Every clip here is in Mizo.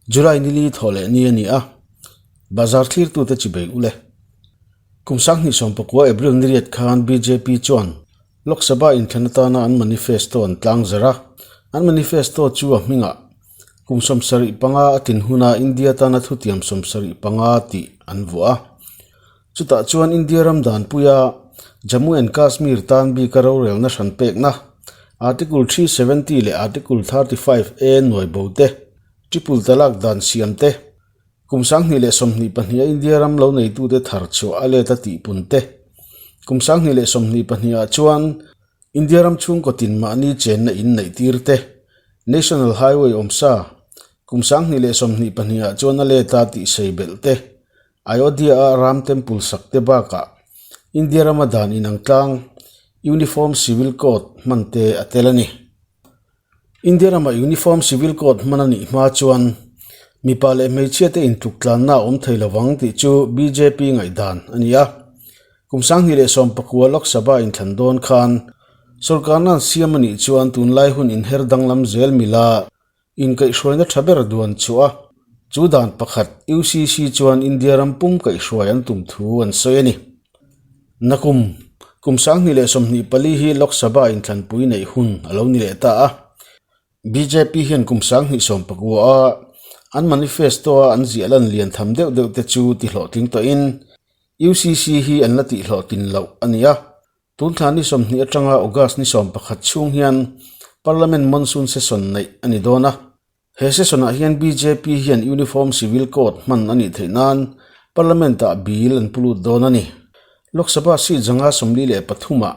July nili thawh leh ni a ni a, bazar thlirtute chi bei ule. Kum 2019 April ni riat khan bjp chuan Lok Sabha inthlan atana an manifesto an tlang zar a, an manifesto chu a hmingah kum 75 a tlin huna India tana thutiam 75 tih an vuah a. Chutah chuan India ram danpuia Jammu and Kashmir tan bika rorelna hran pekna Article 370 leh Article 35A nuai bo te, Triple Talaq dan siam te, kum 2022 a India ram lo neitute thar chhuah a let a tihpun te, kum 2022 ah chuan India ram chhungkaw tin mahni chenna in neih tir te, National Highway awmsa kum 2022 ah chuan a let a tihsei belh te, Ayodhya a Ram Temple sak te bakah India rama dan inang tlang Uniform Civil Code hman te a tel a ni. India rama Uniform Civil Code hman a nih hma chuan mipa leh hmeichhia te intluk tlanna a awm thei lovang tih chu bjp ngaihdan a ni a. Kum 2019 Lok Sabha inthlan dawn khan sorkarna an siam a nih chuan tunlai hun inher danglam zel mila inkaihhruaina tha ber duan chhuah a, chu dan pakhat UCC chuan India ram pum kaihhruai an tum thu an sawi a ni. Nakum, kum 2024 hi Lok Sabha inthlanpui neih hun a lo ni leh ta a. Bjp hian kum 2019 a an manifesto a an ziah lan lian tham deuh deuh te chu ti hlawhtling tawhin UCC hi an la tih hlawhtlin loh a ni a. Tun thla ni 20 atanga August ni 11 chhung hian Parliament Monsoon Session neih a ni dawn a. He session ah hian bjp hian Uniform Civil Code hman a nih theih nan Parliament ah bill an pu lut dawn a ni. Lok Sabha seat 153 ah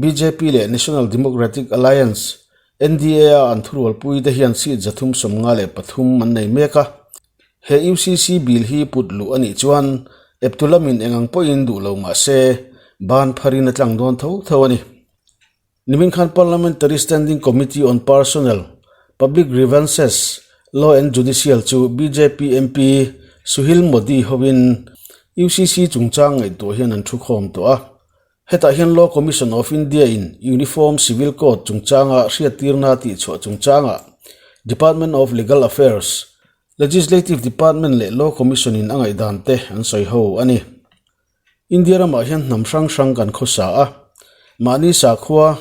bjp leh National Democratic Alliance, NDA, a an thurualpui te hian seat 353 an nei mek a. He UCC bill hi put luh a nih chuan eptu lamin engang pawhin duh lo mah se ban pharin a tlang dawn tho tho a ni. Nimin khan Parliamentary Standing Committee on Personnel, Public Grievances, Law and Judicial chu bjp MP Sushil Modi hovin UCC chungchang ngaihtuah hian an thu khawm tawh a. Hetah hian Law Commission of India in Uniform Civil Code chungchanga hriattirna tihchhuah chungchangah Department of Legal Affairs, Legislative Department leh Law Commission in a ngaihdan te an sawi ho a ni. India ramah hian hnam hrang hrang kan khawsa a, mahni sakhua,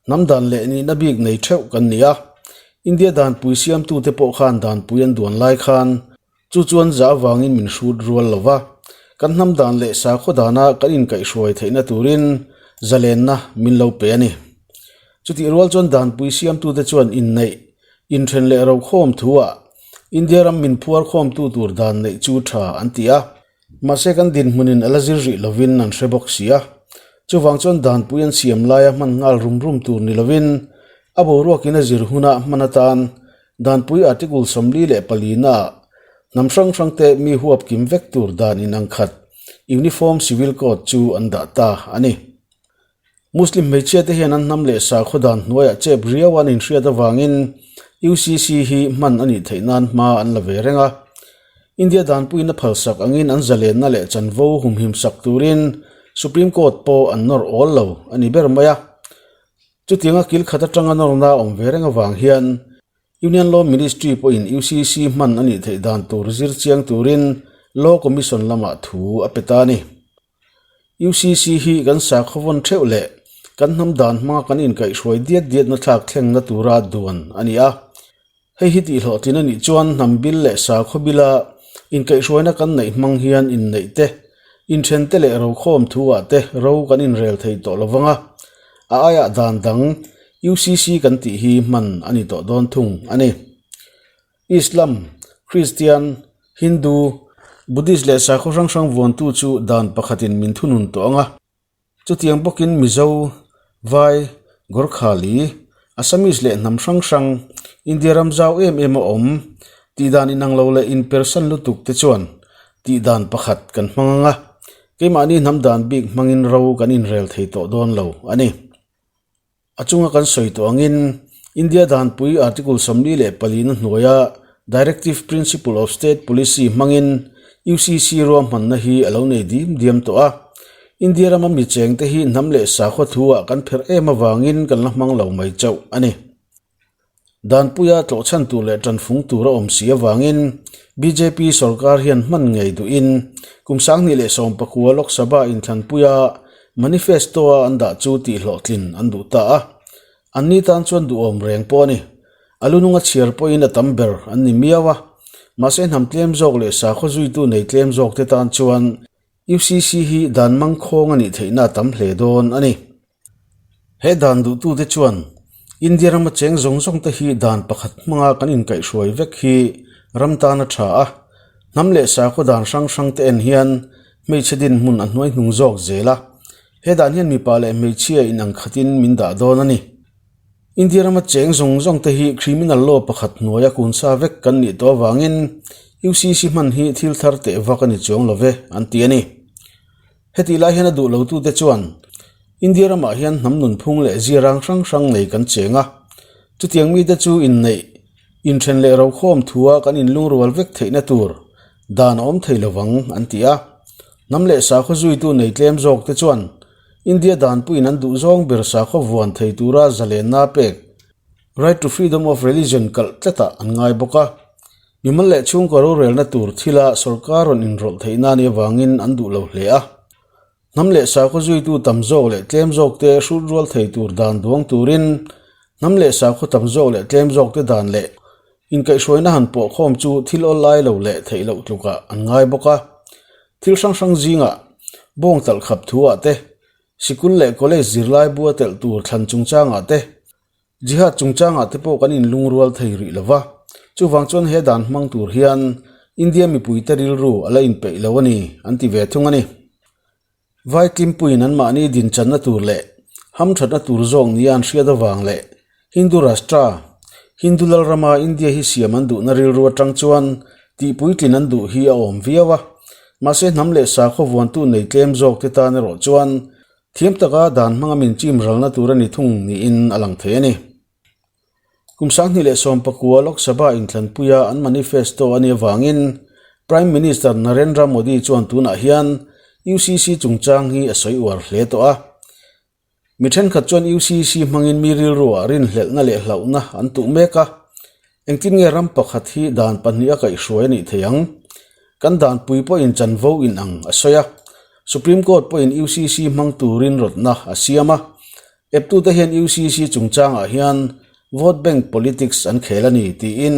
hnam dan leh nihna bik nei theuh kan ni a. India danpui siamtute pawh khan danpui an duan lai khan chu chuan za avangin min hrut rual lo va, kan hnam dan leh sakhaw dana kan inkaihhruai theihna turin zalenna min lo pe a ni. Chutih rual chuan danpui siamtute chuan inneih, inthen leh rokhawm thuah India ram min phuar khawmtu tur dan neih chu tha an ti a. Mahse kan dinhmunin a la zir rih lovin an hre bawk si a. Chuvang chuan danpui an siam laia hman nghal rum rum tur ni lovin a boruakin a zir huna hman atan danpui article 44 naah hnam hrang hrang te mi huap kim vek tur dan inang khat Uniform Civil Code chu an dah ta a ni. Muslim hmeichhia te hian an hnam leh sakhaw dan hnuaiah chep riau an inhriat avangin UCC hi hman a nih theih nan hma an la ve reng a. India danpuiin a phalsak angin an zalenna leh chanvo humhim sak turin Supreme Court pawh an nawr awl lo a ni ber mai a. Chutianga kil khat atanga nawrna awm ve reng avang hian Union Law Ministry pawhin UCC hman a nih theih dan tur zir chiang turin Law Commission lamah thu a pe ta a ni. UCC hi kan sakhaw vawn theuh leh kan hnam dan hmanga kan inkaihhruai diat diatna thlak thlengna tura duan a ni a. Hei hi tihhlawhtlin a nih chuan hnam bil leh sakhaw bila inkaihhruaina kan neih hmang hian inneih te, inthen te leh rokhawm thuah te ro kan inrel thei tawh lo vang a. A aiah dan dang UCC kan tih hi hman a ni tawh dawn thung a ni. Islam, Kristian, Hindu, Buddhist leh sakhaw hrang hrang vuantu chu dan pakhatin min thunun tawh ang a. Chutiang bawkin Mizo, Vai, Gorkhali, Assamese leh hnam hrang hrang India ram zau em em a awm tih dan inang lo leh inpersan lutuk te chuan tih dan pakhat kan hmang ang a, keimahni hnam dan bik hmangin ro kan inrel thei tawh dawn lo a ni. A chunga kan sawi tawh angin India danpui Article 44 na hnuaia Directive Principle of State Policy hmangin UCC ruahmanna hi a lo nei dim diam tawh a. India rama mi chengte hi hnam leh sakhaw thuah kan pherh em avangin kan la hmang lo mai chauh a ni. Danpuia tlawhchhan tur leh tanfung tur a awm si avangin bjp sorkar hian hman ngei duhin kum 2019 Lok Sabha inthlanpuia manifesto-a an dah chu tihhlawhtlin an duh ta a. Anni tan chuan duhawm reng pawh a ni. A lununga chhiar pawhin a tam ber an ni miau a. Mahse hnam tlem zawk leh sakhaw zuitu nei tlem zawkte tan chuan UCC hi dan mangkhawng a nih theihna a tam hle dawn a ni. He dan duhtute chuan India rama cheng zawng zawng te hi dan pakhat hmanga kan inkaihhruai vek hi ram tan a tha a, hnam leh sakhaw dan hrang hrang te en hian hmeichhe dinhmun a hnuai hnung zawk zel a, he dan hian mipa leh hmeichhia inang khatin min dah dawn a ni. India rama cheng zawng zawng te hi criminal law pakhat hnuaia kunsa vek kan nih tawh avangin UCC hman hi thil thar teh vak a ni chuang lo ve, an ti a ni. Hetih lai hian a duh lotute chuan India ramah hian hnam nunphung leh ziarang hrang hrang nei kan cheng a, chutiang mite chu inneih, inthen leh rokhawm thua kan inlungrual vek theihna tur dan a awm thei lovang an ti a. Hnam leh sakhaw zuitu nei tlem zawkte chuan India danpuiin an duh zawng ber sakhaw vuan thei tura zalenna pek, Right to Freedom of Religion, kalh tlatah an ngai bawk a. Mimal leh chhungkaw rorelna tur thila sorkar rawn inrawlh theihna a nih avangin an duh lo hle a. Hnam leh sakhaw zuitu tam zawk leh tlem zawkte hrut rual thei tur dan duang turin hnam leh sakhaw tam zawk leh tlem zawkte dan leh inkaihhruaina han pawhkhawm chu thil awl lai lo leh theih loh tlukah an ngai bawk a. Thil hrang hrang zingah bawng talh khap thuah te, sikul leh college zirlai bua telh tur thlan chungchangah te, Jihad chungchangah te pawh kan inlungrual thei rih lo va, chuvang chuan he dan hmang tur hian India mipuite rilru a la inpeih lo a ni, an ti ve thung a ni. Vai tlimpuiin anmahni dinchanna tur leh hamthatna tur zawk nia an hriat avang leh Hindu Rashtra, Hindu lalrama India hi siam an duhna rilru atang chuan tihpuitlin an duh hi a awm viau a, mahse hnam leh sakhaw vuantu nei tlem zawkte tan erawh chuan Thiam taka dan hmanga min chim ralna tur a ni thung niin a lang thei a ni. Kum 2019 Lok Sabha inthlanpuia an manifesto a nih avangin Prime Minister Narendra Modi chuan tunah hian UCC chungchang hi a sawi uar hle tawh a. Mi thenkhat chuan UCC hmangin mi rilruah rinhlelhna leh hlauhna an tuh mek a. Engtin nge ram pakhat hi dan pahniha kaihhruai a nih thei ang? Kan danpui pawhin chanvo in ang a sawi a, Supreme Court pawhin UCC hmang turin rawtna a siam a. Eptute hian UCC chungchangah hian vote bank politics an khel a ni tiin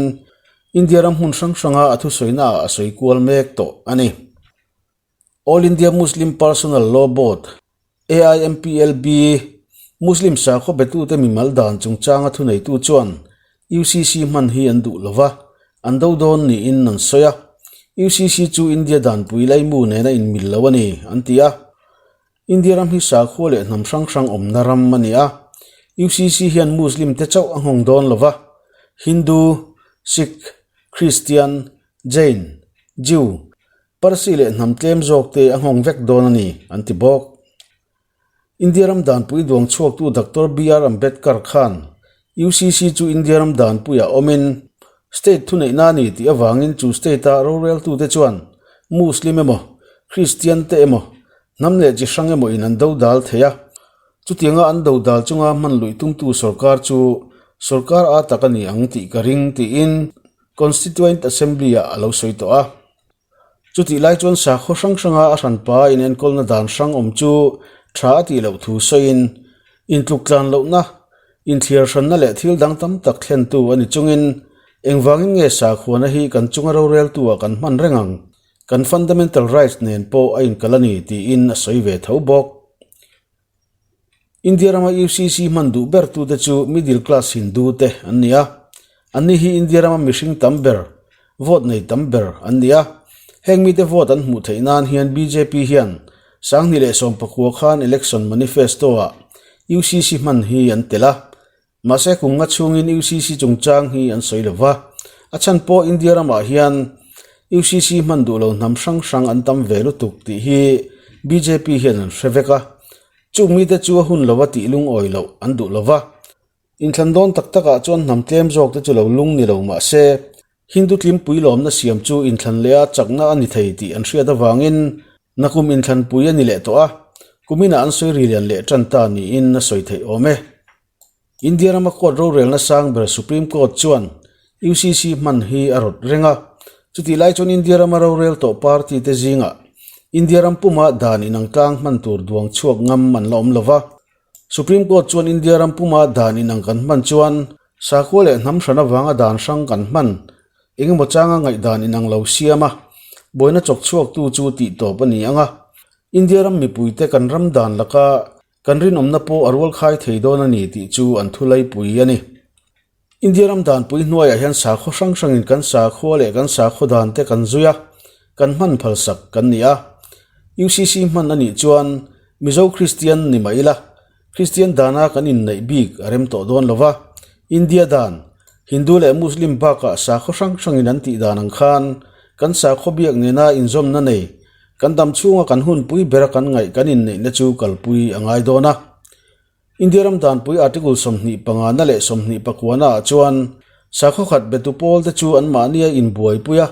India ram hmun hrang hranga a thusawinaah a sawi kual mek tawh a ni. All India Muslim Personal Law Board, AIMPLB, Muslim sakhaw betute mimal dan chungchanga thuneitu chuan UCC hman hi an duh lova, an do dawn niin an sawi a. UCC chu India danpui laimu nena inmil lo a ni, an ti a. India ram hi sakhua leh hnam hrang hrang awmna ram a ni a. UCC hian Muslim te chauh a nghawng dawn lova, Hindu, Sikh, Christian, Jain, Jew, Parsi leh hnam tlem zawk te a nghawng vek dawn a ni, an ti bawk. India ram danpui duang chhuaktu Doctor BR Ambedkar khan UCC chu India ram danpuiah awmin state thuneihna a ni tih avangin chu state-a roreltute chuan Muslim emaw, Christian te emaw, hnam leh chi hrang emaw in an dodal thei a. Chutianga an dodal chunga hman luih tumtu sorkar chu sorkar a tak a ni ang tih ka ring tiin Constituent Assembly-ah a lo sawi tawh a. Chutih lai chuan sakhaw hrang hranga a hranpa inenkawlna dan hrang awm chu tha a tih loh thu sawiin, intluk tlan lohna, inthliar hranna leh thil dang tam tak thlentu a ni chungin engvangin nge sakhuana hi kan chunga roreltu-ah kan hman reng ang, kan fundamental rights nen pawh a inkal a ni tiin a sawi ve tho bawk. India rama UCC hman duh ber tute chu middle class Hindu te an ni a, anni hi India rama mihring tam ber, vote nei tam ber an ni a. Heng mite vote an hmuh theih nan hian bjp hian 2019 khan election manifesto-ah UCC hman hi an tel a. Mahse kum nga chhungin UCC chungchang hi an sawi lo va, a chhan pawh India ramah hian UCC hman duh lo hnam hrang hrang an tam ve lutuk tih hi bjp hian an hre vek a. Chung mite chu a hun lova tih lungawi loh an duh lo va. Inthlan dawn tak takah chuan hnam tlem zawk te chu lo lung ni lo mahse Hindu tlimpui lawmna siam chu inthlan leh a chakna a ni thei tih an hriat avangin nakum inthlanpui a ni leh tawh a, kuminah an sawi ri lian leh tan ta niin a sawi theih awm e. India rama court rorelna sang ber Supreme Court chuan UCC hman hi a rawt reng a. Chutih lai chuan India rama rorel tawh party te zingah India ram puma dan inang tlang hman tur duang chhuak ngam an la awm lo va. Supreme Court chuan India ram puma dan inang kan hman chuan sakhua leh hnam hran avanga dan hrang kan hman engemaw changa ngaihdan inang lo siam a, buaina chawk chhuaktu chu tih tawp a ni ang a. India ram mipuite kan ram dan laka Kan rinawmna pawh a rualkhai thei dawn a ni tih chu an thu laipui a ni. India ram danpui hnuaiah hian sakhaw hrang hrangin kan sakhua leh kan sakhaw dan te kan zui a, kan hman phalsak kan ni a. UCC hman a nih chuan Mizo Kristian ni mah ila, Kristian dana kan inneih bik a rem tawh dawn lo va. India dan, Hindu leh Muslim bakah sakhaw hrang hrangin an tih dan ang khan kan sakhaw biak nena inzawmna nei Kan dam chhunga kan hunpui bera kan ngaih kan inneihna chu kalpui a ngai dawn a. India ram danpui Article 25 na leh 29 ah chuan sakhaw khat betu pawl te chu anmahnia inbuaipui a,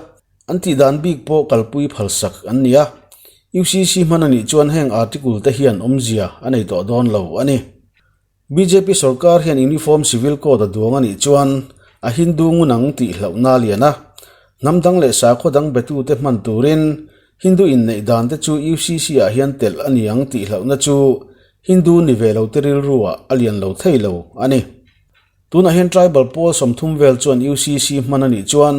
an tihdan bik pawh kalpui phalsak an ni a. UCC hman a nih chuan heng Article te hian awmzia a nei tawh dawn lo a ni. Bjp sorkar hian Uniform Civil Code a duang a nih chuan a Hindu ngun ang tih hlauhna a lian a. Hnam dang leh sakhaw dang betute hman turin Hindu inneih dan te chu UCC ah hian telh a ni ang tih hlauhna chu Hindu ni ve lo te rilru ah a lian lo thei lo a ni. Tunah hian Tribal pawl 30 vel chuan UCC hman a nih chuan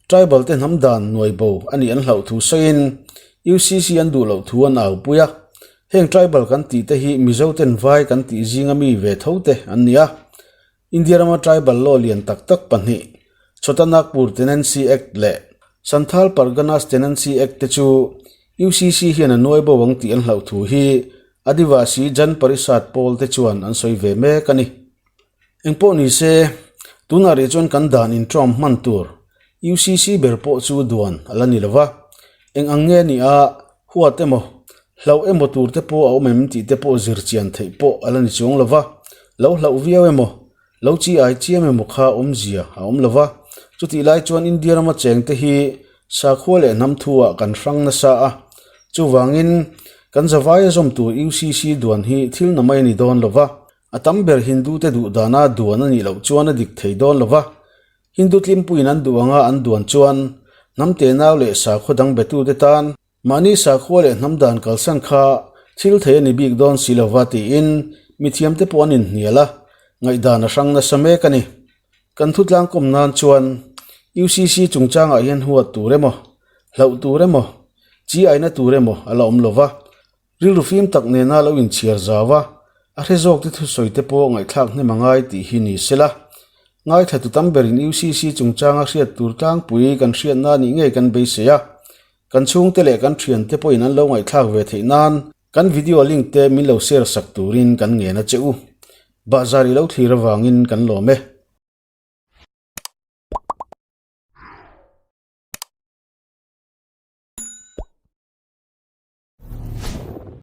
Tribal te hnam dan nuai bo a nih an hlauh thu sawiin UCC an duh loh thu an aupui a. Heng tribal kan tih te hi Mizo ten vai kan tih zinga mi ve tho te an ni a. India rama tribal law lian tak tak pahnih, Chhota Nagpur Tenancy Act leh Santhal Parganas Tenancy Act te chu UCC hian a nuai bo ang tih an hlauh thu hi Adivasi Jan Parishad pawl te chuan an sawi ve mek a ni. Engpawh ni se, tunah rih chuan kan dan inṭawm hman tur UCC ber pawh chu duan a la ni lo va, eng ang nge ni a, huat emaw, hlauh emaw tur te pawh a awm em tih te pawh zir chian theih pawh a la ni chuang lo va, lo hlauh viau emaw, lo chi ai chiam emaw kha awmzia a awm lo va. Chutih lai chuan India rama cheng te hi sakhua leh hnam thu ah kan hrang nasa a, chuvangin kan zavaia zawm tur UCC duan hi thil na mai a ni dawn lo va. A tam ber Hindu te duh dana duan a nih loh chuan a dik thei dawn lo va, Hindu tlimpuiin an duh anga an duan chuan hnam tenau leh sakhaw dang betute tan mahni sakhua leh hnam dan kalsan kha thil thei a ni bik dawn si lo va tiin mithiamte pawh an inhnial a, ngaihdan a hrang nasa mek a ni. Kan thutlang kawm nan chuan UCC chungchangah hian huat tur emaw, hlauh tur emaw, chi aina tur emaw a la awm lo va, Rilru fim tak nena lo inchhiar zau a, a hre zawkte thusawi te pawh ngaihthlak hnem a ngai tih hi ni sela. Ngaithla tu tam berin UCC chungchanga hriat tur tlangpui kan hriatna nih ngei kan beisei a, kan chhungte leh kan thiante pawhin an lo ngaihthlak ve theih nan kan video link te min lo share sak turin kan ngen a che u. Bahzar i lo thlir avangin kan lawm e.